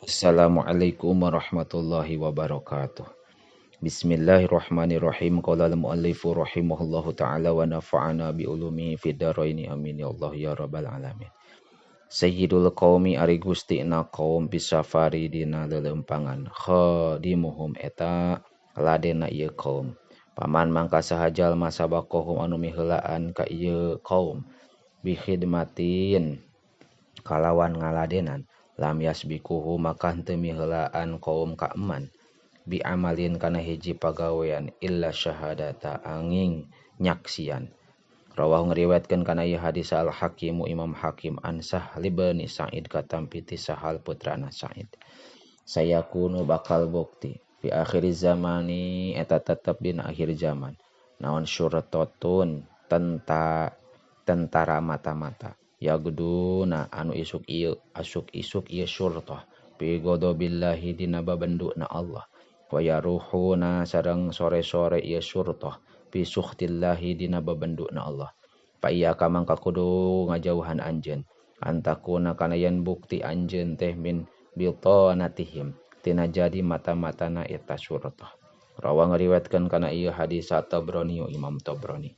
Assalamualaikum warahmatullahi wabarakatuh. Bismillahirrahmanirrahim. Qala al-muallifu rahimahullahu ta'ala wa nafa'ana bi ulumihi fid dharaini amin ya Allah ya rabbal alamin. Sayyidul qaumi ari gustina kaum bisafari dina leuleumpangan khadimuhum eta ladena ieu kaum. Paman mangka saha jalma sabaqahum anu miheulaan ka ieu kaum bi khidmatin kalawan ngaladenan lam yasbikuhu maka henteu miheulaan kaum ka eman bi amalin kana hiji pagawean illa syahadata angin nyaksian. Rawahu ngriwayatkeun kana ieu hadis al Hakimu Imam Hakim an Sahal bin Sa'id katampi ti Sahal putrana Sa'id. Sayakunu bakal bukti fi akhir zamani eta tetep dina akhir zaman naon syurtatun tentara mata-mata yagduna anu isuk ieu asuk isuk ieu syurtah bi ghadabillahi dina babenduna Allah wa yaruhuna sareng sore-sore ieu syurtah bi sukhtillahi dina babenduna Allah. Pa iya ka mangka kudu ngajauhan anjeun antakuna kana yen bukti anjeun teh min bitanatihim tina jadi mata-matana eta syurtah. Rawa ngriwayatkeun kana ieu hadis Tabrani Imam Tabrani.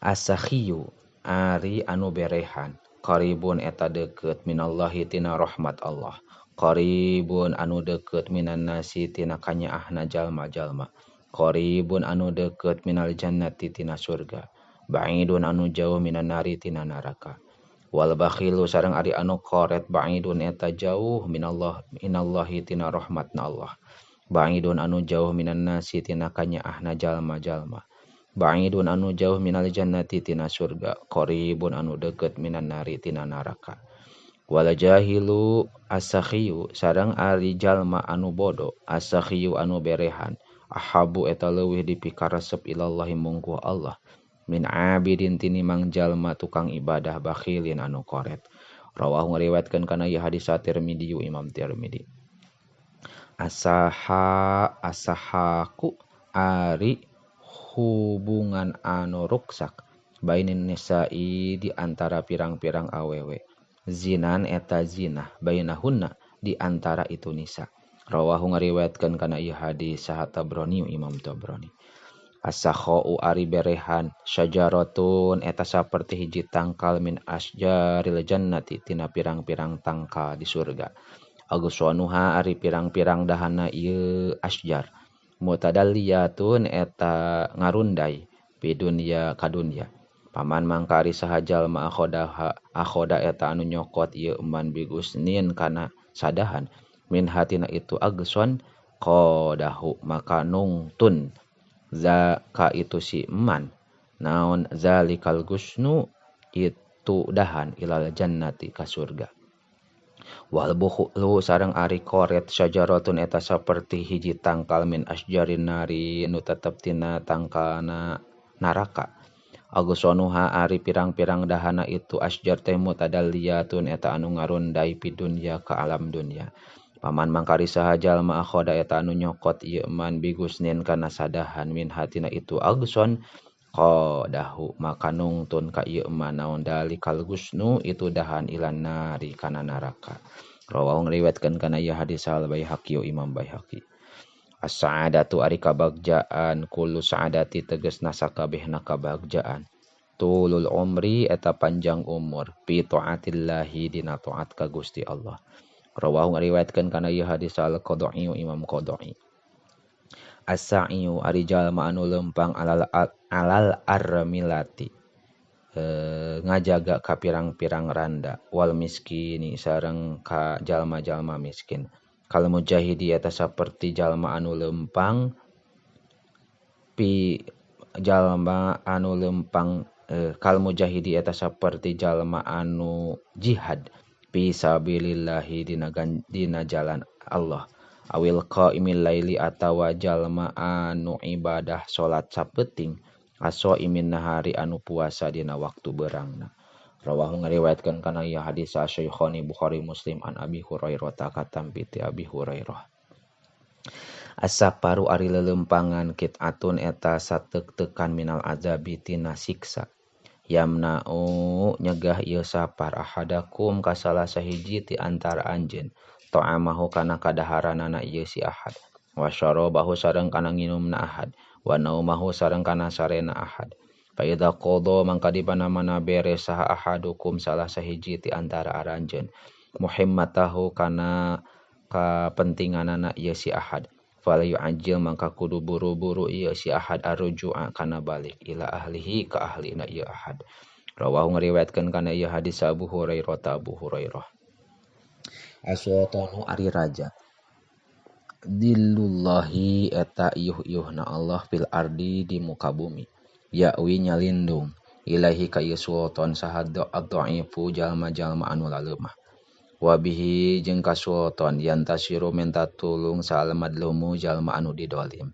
Asakhiyu ari anu berehan qaribun eta deukeut minallahi tina rahmat Allah, qaribun anu deukeut minan nasi tina kanyaahna jalma-jalma, qaribun anu deukeut minal jannati tina surga, ba'idun anu jauh minan nari tina neraka. Wal bakhilu sareng ari anu koret ba'idun eta jauh minallah minallahi tina rahmatna Allah, ba'idun anu jauh minan nasi tina kanyaahna jalma-jalma, ba'idun anu jauh minal jannati tina surga, qaribun anu deukeut minan nari tina neraka. Wal jahilu asakhiyu sareng ari jalma anu bodo asakhiyu anu berehan ahabu eta leuwih dipikaresep ilallahi mungguh Allah min abidin tinimang jalma tukang ibadah bakhilin anu koret. Rawahu ngriwayatkeun kana ieu hadis Tirmidzi Imam Tirmidzi. Asaha asahaku ari hubungan anu ruksak bainin nisa'i di antara pirang-pirang awewe zinan eta zinah bainahunna di antara itu nisa. Rawahu ngriwayatkeun kana ieu hadis saha Tabrani Imam Tabrani. Asakhau ari berehan syajaratun eta saperti hiji tangkal min asjaril jannati tina pirang-pirang tangkal di surga. Aguswanuha ari pirang-pirang dahana ieu asjar mutadalliyatun eta ngarundai pi dunya ka dunya. Paman mangka ari saha jalma akhoda eta anu nyokot ieu eman bigusnin kana sadahan min hatina itu agson qadahu maka nungtun za ka itu si eman naon zalikal gusnu itu dahan ilal jannati ka surga. Wal bukhlu sareng ari koret syajaratun eta saperti hiji tangkal min asjarin nari nu tetep tina tangkalna neraka. Aguswanuha ari pirang-pirang dahana itu asjar teh mutadalliyatun eta anu ngarundai pi dunya ka alam dunya. Paman mangkari saha jalma akhoda eta anu nyokot ieu man bigusnin kana sadahan min hatina itu agson qadahu maka nungtun ka ieu man naon dalikal gusnu itu dahan ilan nari kana neraka. Rawahu ngriwayatkeun kana ieu hadis Al Baihaqi Imam Baihaqi. As-sa'adatu ari kabagjaan kullu sa'adati tegasna sakabehna kabagjaan tulul umri eta panjang umur fi taatillahi dina taat ka Gusti Allah. Rawahu ngriwayatkeun kana ieu hadis Al-Qadai Imam Qadai. As-sa'iyu ari jalma anu lempang alal armilati ngajaga ka pirang-pirang randa wal miskini sareng ka jalma-jalma miskin. Kal mujahidi eta saperti jalma anu lempang pi jalma anu lempang kal mujahidi eta saperti jalma anu jihad fi sabilillahi dina jalan Allah. Awil qaimil laili atawa jalma anu ibadah salat sapeuting aso imin nahari anu puasa dina waktu berangna. Rawahu ngriwayatkeun kana ieu hadis Syaikhaini Bukhari Muslim an Abi Hurairah katampi ti Abi Hurairah. As-safaru ari leuleumpangan kit'atun eta sateuk-teukan minal azabi tina siksa. Yamna'u nyegah ieu safar ahadakum ka salah sahiji ti antara anjeun Ta'amahu kana kadaharanana ieu si ahad wa syarabahu sareng kana nginumna ahad wa naumahu sareng kana sarena ahad. Fa idza qada mangka di mana-mana beres saha ahadukum salah sahiji ti antara aranjeun muhimmatahu kana kapentinganana ieu si ahad fala yu'ajjil mangka kudu buru-buru ieu si ahad arruju'a kana balik ila ahlihi ka ahlina ieu ahad. Rawahu ngariwayatkeun kana ieu hadis Abu Hurairah ta Abu Hurairah. As-sultanu ari raja dillullahi eta iuh-iuhna Allah fil ardi di muka bumi ya'wi nyalindung ilahi ka ieu sultan saha ad-dha'ifu jalma-jalma anu laleummah wa bihi jeung ka sultan yantasiru menta tulung salmadlumu jalma anu didolim.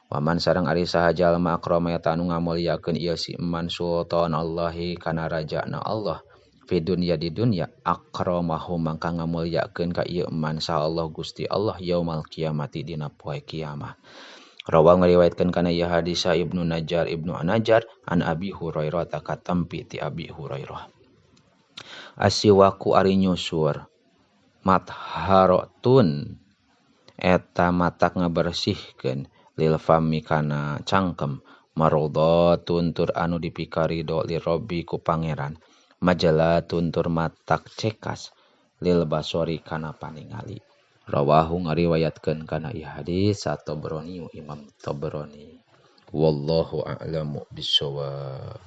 Waman sareng ari saha jalma akrama eta anu ngamulyakeun ieu si man sultan Allahi kana rajana Allah fi dunya di dunya akramahu mangka ngamulyakeun ka ieu man saha Allah Gusti Allah yaumal kiamati dina poe kiamah. Rawahu ngariwayatkeun kana ieu hadis Ibnu Najjar Ibnu Najjar an Abi Hurairah katampi ti Abi Hurairah. Asiwaku ari nyusur matharatun eta matak ngabersihkeun lil fami kana cangkem maradhatun tur anu dipikarido li rabbi ku pangeran majalatun tur matak cekas lil basori kana paningali. Rawahu ngariwayatkeun kana ieu hadis Tabrani Imam Tabrani. Wallahu a'lamu bissawab.